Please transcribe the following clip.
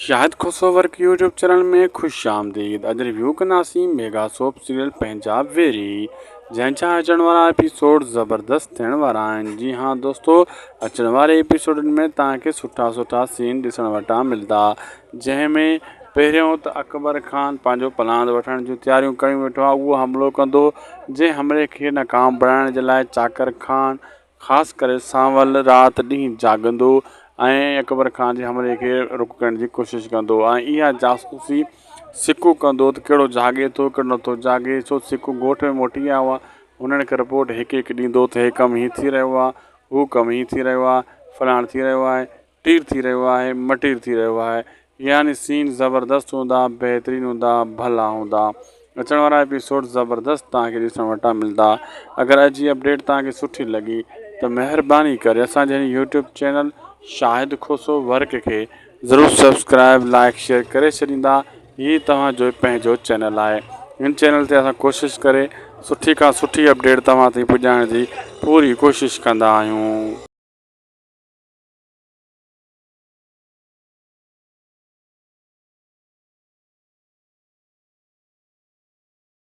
Shahid Khoso work YouTube channel ۾ خوش آمديد اڄ ريويو ڪنداسين ميگا سوپ سيريل پنهنجا ويري جنهن جا اچڻ وارا ايپيسوڊ زبردست ٿيڻ وارا آهن جي ها دوستو اچڻ واري ايپيسوڊن ۾ توهان کي سٺا سٺا سين ڏسڻ وٽان ملدا جنهن ۾ پهريون ته اڪبر خان پنهنجو پلاند وٺڻ جون تياريون ڪيون ويٺو آهي اهو حملو ڪندو جنهن حملي کي ناڪام بڻائڻ جي لاء چاڪر خان خاص ڪري سانول رات ڏينهن جاڳندو ۽ اڪبر خان جي حملي کي رڪ ڪرڻ جي ڪوشش ڪندو ۽ اها جاسوسي سڪو ڪندو ته ڪهڙو جاڳي ٿو ڪهڙو نٿو جاڳي ڇو سڪو ڳوٺ ۾ موٽي آيو آهي انهن کي رپورٽ هڪ هڪ ڏيندو ته هي ڪم هيئن ٿي رهيو آهي هو ڪم هيئن ٿي رهيو آهي فلاڻ ٿي رهيو آهي ٽير ٿي رهيو آهي مٽير ٿي رهيو آهي يعني سين زبردست هوندا بهترين هوندا ڀلا هوندا اچڻ وارا ايپيسوڊ زبردست توهان کي ڏسڻ وٽان ملدا اگر اڄ جي اپڊيٽ توهان کي سٺي لڳي ته مهرباني ڪري اسان جي هن YouTube channel Shahid Khoso work کي ضرور سبسڪرائب لائڪ شيئر ڪري ڇڏيندا هي توهان جو پنهنجو چينل آهي هن چينل تي اسان ڪوشش ڪري سٺي کان سٺي اپڊيٽ توهان تائين پڄائڻ جي پوري ڪوشش ڪندا آهيون.